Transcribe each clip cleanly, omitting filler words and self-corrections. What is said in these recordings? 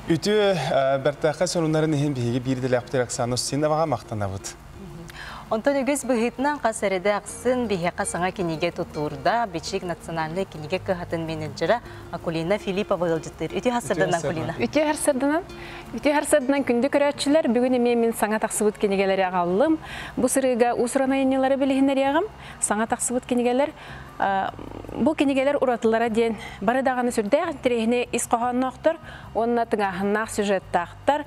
Үтүө бэртээхэй сонуннарын иһин биһиги биир идэлээхпитигэр Оксана Устиноваҕа махтанабыт. Онтон үгүс быһыытынан хас эрэдэ ахсын биһиэхэ саҥа кинигэ тутуурда Бичик национальнай кинигэ кыһатын менеджера Акулина Филиппова ыалдьыттыыр. Үтүө харсырданан, Акулина. Үтүө харсырданан. Үтүө харсырданан күндү көрөөччүлэр, бүгүн эмиэ мин саҥа тахсыбыт кинигэлэри аҕаллым. Бу сырыыга уус-уран айымньылары билиһиннэриэҕим. Саҥа тахсыбыт кинигэлэр бу кинигэлэр уратылара диэн бары даҕаны сүрдээх интэриэһинэй ис хоһоонноохтор уонна тыҥааһыннаах сюжеттаахтар.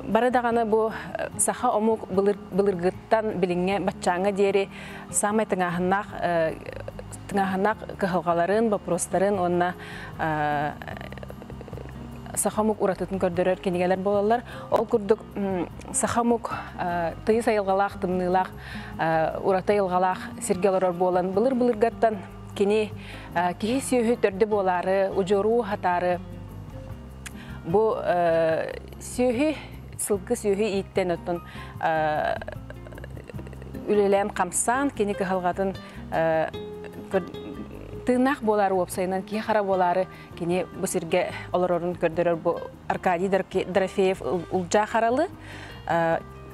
Бары даҕаны бу саха омук былыргыттан билиҥҥэ баччааҥҥа диэри саамай тыҥааһыннаах тыҥааһыннаах кыһалҕаларын, боппуруостарын уонна саха омук уратытын көрдөрөр кинигэлэр буолаллар. Ол курдук саха омук тыйыс айылҕалаах, тымныылаах, ураты айылҕалаах сиргэ олорор буолан былыр-былыргаттан кини киһи сүөһү төрдө буолаары, удьуоруу хатаары бу сүөһү, сылгы сүөһү ииттэн оттон үлэлээн хамсаан кини кыһалҕатын тыыннаах буолаары уопсайынан киһи хара буолаары кини бу сиргэ олорорун көрдөрөр бу Аркадий Дорофеев Улдьаа Харалы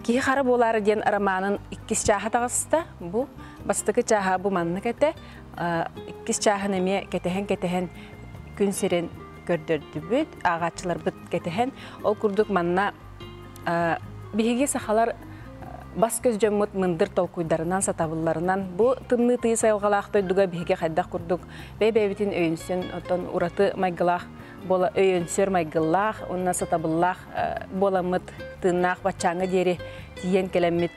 Киһи хара буолаары диэн романын иккис чааһа таҕыста. Бу бастакы чааһа бу маннык этэ. Иккис чааһын эмиэ кэтэһэн-кэтэһэн күн сирин көрдөрдүбүт, ааҕааччыларбыт кэтэһэн. Ол курдук манна биһиги сахалар бас-көс дьоммут мындыр толкуйдарынан, сатабылларынан бу тымныы тыйыс айылҕалаах дойдуга биһиги хайдах курдук бэйэ-бэйэбитин өйөнсөн, оттон ураты майгылаах буола өйөнсөр майгыллаах уонна сатабыллаах буоламмыт тыыннаах баччааҥҥа диэри тиийэн кэлэммит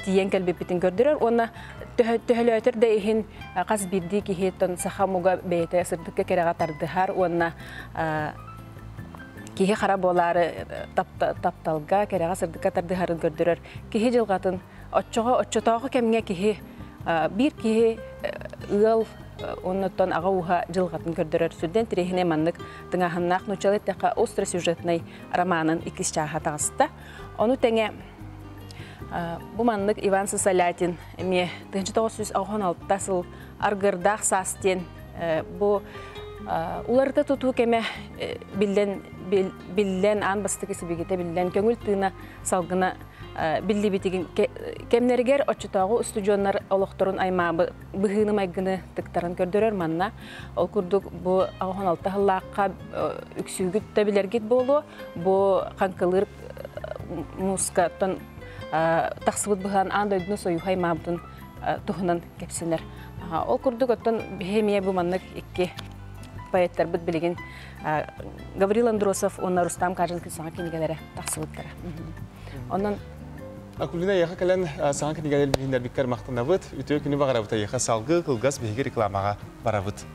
тиийэн кэлбиппитин көрдөрөр уонна төһөлөөтөр да иһин хас биирдии киһи саха омуга бэйэтэ сырдыкка кэрэҕэ тардыһар уонна киһи хара буолаары тапталга кэрэҕэ сырдыкка тардыһарын көрдөрөр киһи дьылҕатын оччоҕо оччотооҕу кэмҥэ киһи биир киһи ыал оннуттан аҕа ууһа дьылҕатын көрдөрөр сүрдэн тириэһинэй маннык тыҥааһыннаах нууччалыы эттэххэ остросюжетнай романын иккис чааһа таҕыста. Ону тэҥэ бу маннык Иван Сысолятин эмиэ 1996 сыл Аргырдаах саас диэн бу уларыта тутуу кэмэ биллэн биллэн аан бастакы сибигитэ биллэн көҥүл тыына салгына биллибитигин кэмнэригэр оччотооҕу устудьуоннар олохторун аймаабы быһыыны-майгыны тыктаран көрдөрөр манна. Ол курдук бу 16 сыллаахха үксүүгүт да билэргит буолуо. Бу хаҥкылыыр муускаттан тахсыбыт быһаан аан дойдуну сойуһа аймаабытын туһунан кэпсэнэр. Ол курдук оттон биһи эмиэ бу маннык икки поэттарбыт билигин Гаврил Андросов уонна Рустам Каженкин саҥа кинигэлэрэ тахсыбыттара. Онон Акулина эйиэхэ кэлэн саҥа кинигэлэр билиһиннэрбиккэр махтанабыт. Үтүө күнү баҕарабыт эйиэхэ салгыы кылгас биһиги рекламаҕа барабыт.